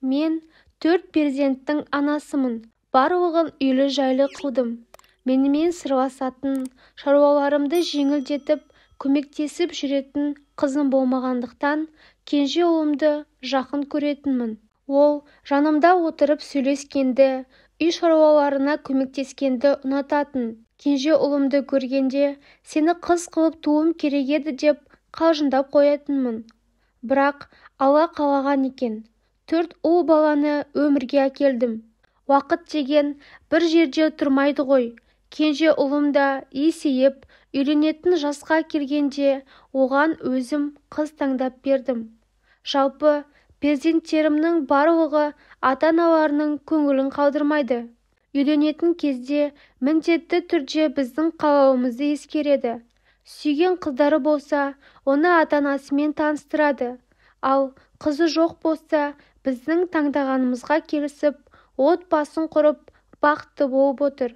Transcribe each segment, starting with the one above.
Мен 4 перзенттің анасымын. Барлығын үйлі-жайлы қылдым. Менімен сырласатын, шаруаларымды жеңілдетіп, көмектесіп жүретін қызым болмағандықтан кенже ұлымды жақын көретінмін. Ол жанымда отырып сөйлескенді, үй шаруаларына көмектескенді ұнататын. Кенже ұлымды көргенде, сені қыз қылып туым керек еді деп қалжыңдап қоятынмын. Бірақ Алла қалаған екен. 4 ұл баланы өмірге әкелдім. Уақыт деген бір жерде тұрмайды ғой. Кенже ұлым да есейіп, үйленетін жасқа келгенде оған өзім қыз таңдап бердім. Жалпы, перзенттерімнің барлығы ата-аналарының көңілін қалдырмайды. Үйленетін кезде міндетті түрде біздің қалауымызды ескереді. Сүйген қыздары болса, оны ата-анасымен таныстырады. Ал қызы жоқ болса, біздің таңдағанымызға келісіп, отбасын құрып, бақытты болып отыр.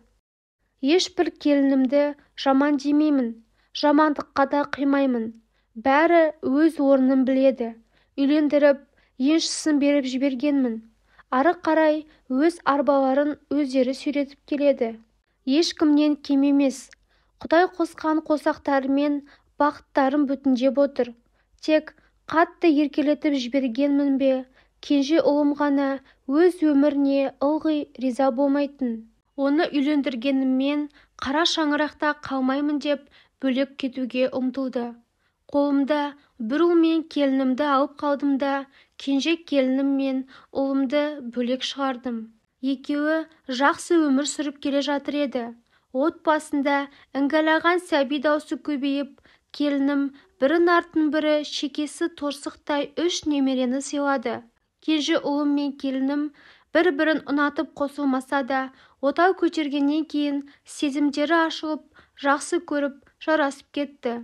Ешбір келінімді жаман демеймін, жамандыққа да қимаймын. Бәрі өз орнын біледі. Үйлендіріп, еншісін беріп жібергенмін. Ары қарай өз арбаларын өздері сүйретіп келеді. Ешкімнен кем емес. Құдай қосқан қосақтарымен бақыттарын бүтіндеп отыр. Тек қатты еркелетіп жібергенмін бе, кенже ұлым ғана өз өміріне ылғи риза болмайтын. Оны үйлендіргеніммен қара шаңырақта қалмаймын деп бөлек кетуге ұмтылды. Қолымда бір ұл мен келінімді алып қалдым да, кенже келінім мен ұлымды бөлек шығардым. Екеуі жақсы өмір сүріп келе жатыр еді. Отбасында іңгәлаған сәби даусы көбейіп, келінім бірін артын бірі шекесі торсықтай 3 немерені сыйлады. Кенже ұлым мен келінім бір-бірін ұнатып қосылмаса да, отау көтергеннен кейін сезімдері ашылып, жақсы көріп, жарасып кетті.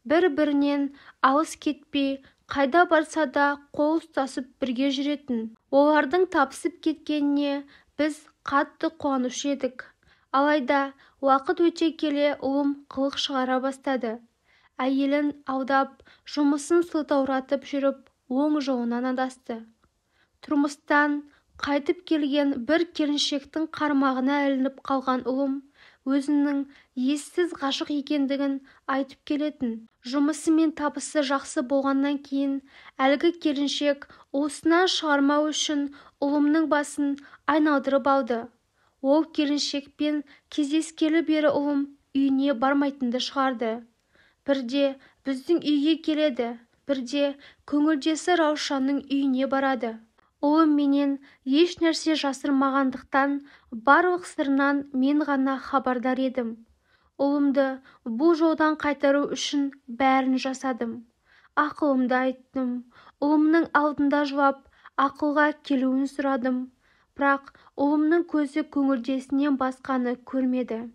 Бір-бірінен алыс кетпей, қайда барса да қол ұстасып бірге жүретін. Олардың табысып кеткеніне біз қатты қуанушы едік. Алайда уақыт өте келе ұлым қылық шығара бастады. Әйелін алдап, жұмысын сылтауратып жүріп, оң жолынан адасты. Тұрмыстан қайтып келген бір келіншектің қармағына ілініп қалған ұлым өзінің ессіз ғашық екендігін айтып келетін. Жұмысы мен табысы жақсы болғаннан кейін әлгі келіншек уысынан шығармау үшін ұлымның басын айналдырып алды. Ол келіншекпен кездескелі бері ұлым үйіне бармайтынды шығарды. Бірде біздің үйге келеді, бірде көңілдесі Раушанның үйіне барады. Ұлым менен еш нәрсе жасырмағандықтан барлық сырынан мен ғана хабардар едім. Ұлымды бұл жолдан қайтару үшін бәрін жасадым. Ақылымды айттым. Ұлымның алдында жылап, ақылға келуін сұрадым. Бірақ ұлымның көзі көңілдесінен басқаны көрмеді.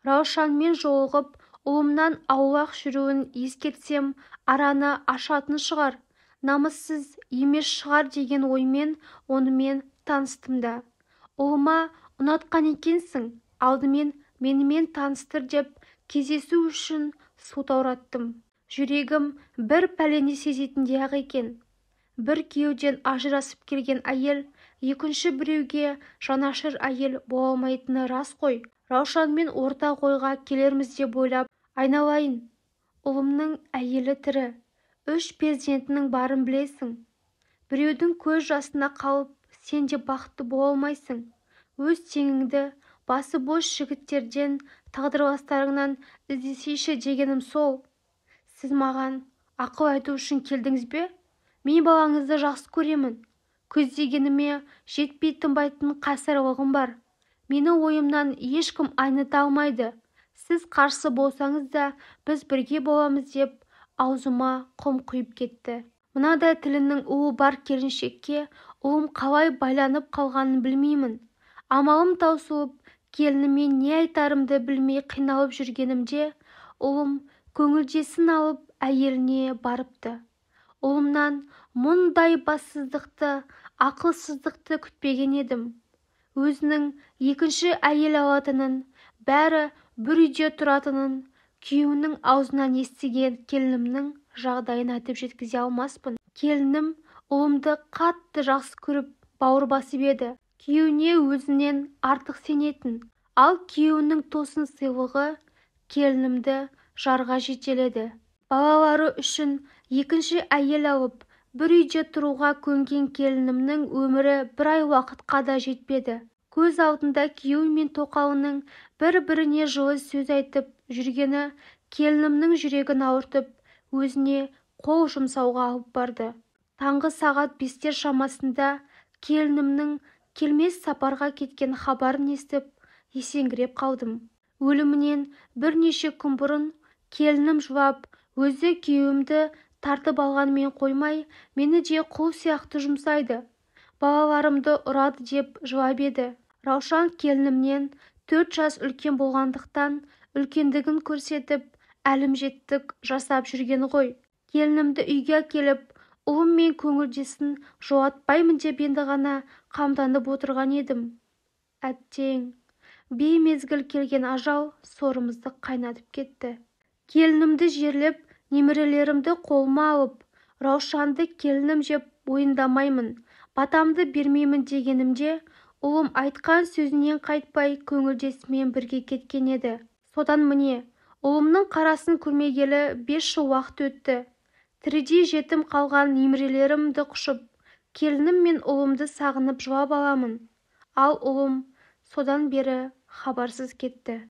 Раушанмен жолығып, ұлымнан аулақ жүруін ескертсем, араны ашатын шығар, намыссыз емес шығар деген оймен онымен таныстым да. Ұлыма ұнатқан екенсің, алдымен менімен таныстыр деп кездесу үшін сылтаураттым. Жүрегім бір пәлені сезетіндей-ақ екен. Бір күйеуден ажырасып келген әйел екінші біреуге жанашыр әйел бола алмайтыны рас қой. Раушанмен ортақ ойға келерміз деп ойлап, айналайын, ұлымның әйелі тірі, 3 перзентінің барын білесің. Біреудің көз жасына қалып, сен де бақытты бола алмайсың. Өз теңіңді басы бос жігіттерден, тағдырластарыңнан іздесейші дегенім сол. Сіз маған ақыл айту үшін келдіңіз бе? Мен балаңызды жақсы көремін. Көздегеніме жетпей тынбайтын қайсарлығым бар. Мені ойымнан ешкім айныта алмайды. Сіз қарсы болсаңыз да, біз бірге боламыз деп аузыма құм құйып кетті. Мынадай тілінің уы бар келіншекке ұлым қалай байланып қалғанын білмеймін. Амалым таусылып, келініме не айтарымды білмей қиналып жүргенімде, ұлым көңілдесін алып әйеліне барыпты. Ұлымнан мұндай бассыздықты, ақылсыздықты күтпеген едім. Өзінің екінші әйел алатынын, бәрі бір үйде тұратынын, күйеуінің аузынан естіген келінімнің жағдайын айтып жеткізе алмаспын. Келінім ұлымды қатты жақсы көріп, бауыр басып еді. Күйеуіне өзінен артық сенетін. Ал күйеуінің тосын сыйлығы келінімді жарға жетеледі. Балалары үшін екінші әйел алып, бір үйде тұруға көнген келінімнің өмірі бір ай уақытқа да жетпеді. Көз алдында күйеуі мен тоқалының бір-біріне жылы сөз айтып жүргені келінімнің жүрегін ауыртып, өзіне қол жұмсауға алып барды. Таңғы сағат 5-тер шамасында келінімнің келмес сапарға кеткен хабарын естіп, есеңгіреп қалдым. Өлімінен бірнеше күн бұрын келінім жылап, өзі күйеуімді тартып алғанымен қоймай, мені де құл сияқты жұмсайды, балаларымды ұрады деп жылап еді. Раушан келінімнен 4 жас үлкен болғандықтан үлкендігін көрсетіп, әлімжеттік жасап жүрген ғой. Келінімді үйге әкеліп, ұлым мен көңілдесін жолатпаймын деп енді ғана қамданып отырған едім. Әттең, беймезгіл келген ажал сорымызды қайнатып кетті. Келінімді жерлеп, немерелерімді қолыма алып, Раушанды келінім жеп мойындамаймын, батамды бермеймін дегенімде, ұлым айтқан сөзінен қайтпай көңілдесімен бірге кеткен еді. Содан міне, ұлымның қарасын көрмегелі 5 жыл уақыт өтті. Тірідей жетім қалған немерелерімді құшып, келінім мен ұлымды сағынып жылап аламын. Ал ұлым содан бері хабарсыз кетті.